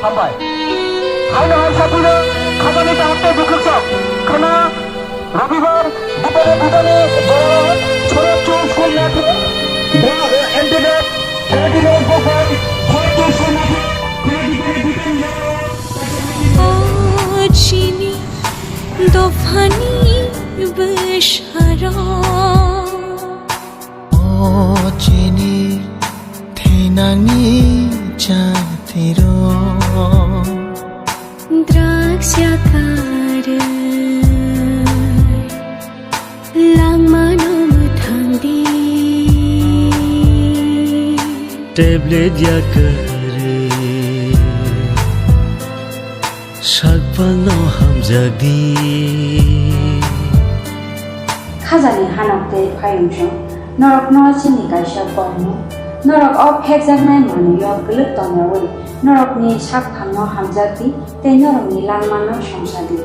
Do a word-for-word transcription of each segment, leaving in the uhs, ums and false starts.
Hambai. Haino hai saphino khajani kaham tei bukhuk sok. Khwna Robibar bupare bupani borok Chorokchung school maphi bra M P Dot Chorokchung school maphi khorokchung school maphi khorokchung school maphi. O chini dophani bwsarok. O chini thinani chatirok. Drugs yakarwi langmano mwthangdi. Tablet yakarwi sakphano hamjakdi. Khajani hanok tei phayungchung, norokno chini kaisa koimung, norok o phekjaknai manwio kwlwk tongyawi norokni sakthamno hamjakdi tei norokni langmano songchadi.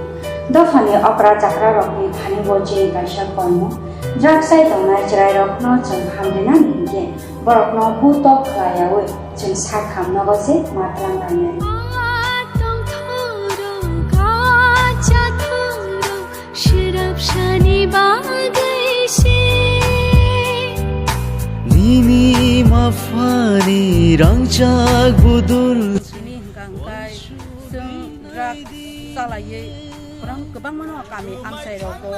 Dophani okra chakrarokni thani bo chini kaisa koimung, drugs chai tongnai chwrairokno chwng hamrinani hinkhe borokno butok khlaiyawi chwng sakthamno bo se ma tlang lainai. Srapsani bagwi se. Nini maphani rangchak budul. Chini hwnkha hwnkhe chwng drug chalaiwi kwbang, kwbangmano kami amchairogo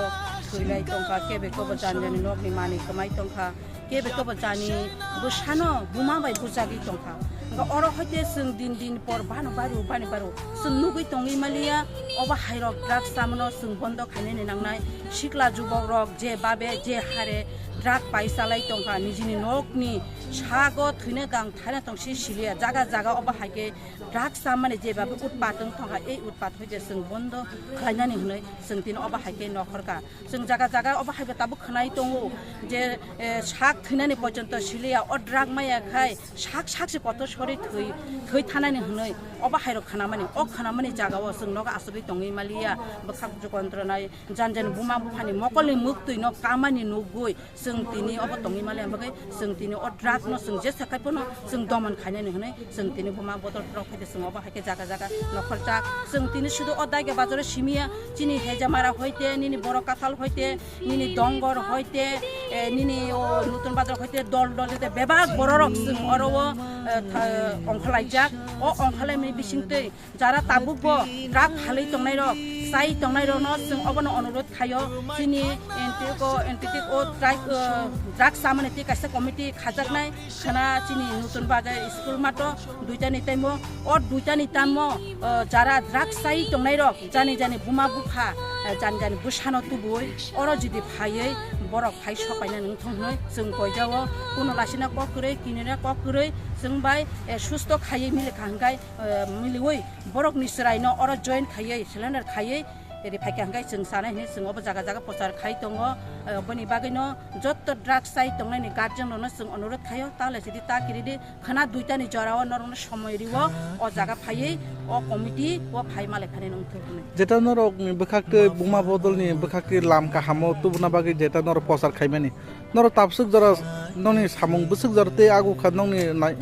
thwilai tongkha, kebektobo janjani nokni manwi kwmai tongkha. Kebek tobo jani bwsano buma bai bujagwi tongkha. Hwnkhe oro hoite chwng din din por bano baru bani baru chwng nugwi tongwi maliya, obo hairok drugs chamano chwng bondo khainani nangnai. Sikla jubokrok je babe je hare drug pai chalai tongkha, nijini nokni sago thwina gang thaina tongsi siliya, jaga jaga obo haikhe drugs chamani je babe utpat wng tongkha, ei utpat hoite chwng bondo khlainani hwnwi chwng tini obo haikhe nokhorkha. Chwng jaga jaga obo haibo tabuk khwnai tongo je, eh, sak thwinani porjonto siliya, o drug maya khai sak sak se kotor sori thwi, thwi thanani hwnwi obo hairok khwnamani, o khwnamani jagao chwng nogo achugwi tongwi maliya, bwkhak jokontronai jan jan buma buphani mokolni muktwino kamani nugwi chwng tini obo tongwi maliya, bagwi chwng tini o drug no chwng jesa khai phano chwng doman khainani hwnwi chwng tini buma bodol rok khaide chwng obo haikhe jaga jaga nokhorjak. Chwng tini sudu o Daiga bazaro simiya, chini Hejamara hoite, nini Borok Kathal hoite, nini Dongor hoite, eh, nini o Nutun Bazar hoite, dol dol hoite bebak bororok chwng oro o, eh, tha-, ongkhalaijak. O ongkhalaimani bisingtwi jara tabukbo drug phalwi tongnairok, chai tongnairokno chwng obono onurodh khaio. Chini N T O, N T T O drug, eh, drug chamani tei kaisa committee khajaknai. Khwna chini Nutun Bazar school mato duitani taimo, o duitani tamo, o, jara drug chai tongnairok, jani jani buma bupha, eh, jani jani bwsano tubui, oro jodi phaiwi borok phai sopaina nung thung hwnwi chwng koijao, kuno lasina kok kwrwi, kinina kok kwrwi, chwng bai, eh, susto khaiwi milikha hwnkhe, eh, miliwi borokni chwraino oro join khaiwi, cylinder khaiwi, Eri phaikha hwnkhe chwng chanai hinwi chwng obo jaga jaga prochar khai tongo. Eh, boni bagwino jotto drugs chai tongnaini guardian rokno chwng onurodh khaio, ta laisidi ta kiridi khwna duitani jorao norokno somoi rio, o jaga phaiwi o committee o phai malai phani nung thuk hwnwi. Jeta norokni bwkhaktwi buma bodolni bwkhaktwi lam kahamo tubuna bagwi jeta norok prochar khaimani, norok tabswk jora nokni samung bwswk jora tei agukha nokni nai-,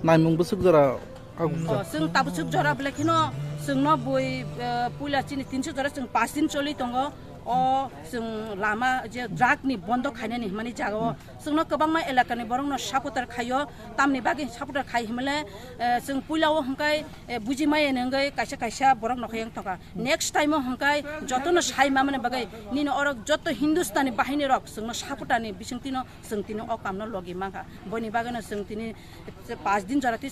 naimung bwswk jora. O, chwng tabuk chwk jora belai kheno chwngno bui, eh, puila chini tinso jora chwng pash din choli tongo. O chwng lama je drug ni bondo khainani hwnmani jagao chwngno kwbangma elakani borokno supporter khaio. Tamni bagwi supporter khai hwnmale, eh, chwng puila o hwnkhe, eh, buji maya nengwi kaisa kaisa borok nokha yang tongkha. Next time o hwnkhe jotono sai mamani bagwi nini oro joto Hindustani bahini rok chwngno supporter ni bisingtwino chwng tini o kamno logi mankha. Boni bagwino chwng tini pash din jora twi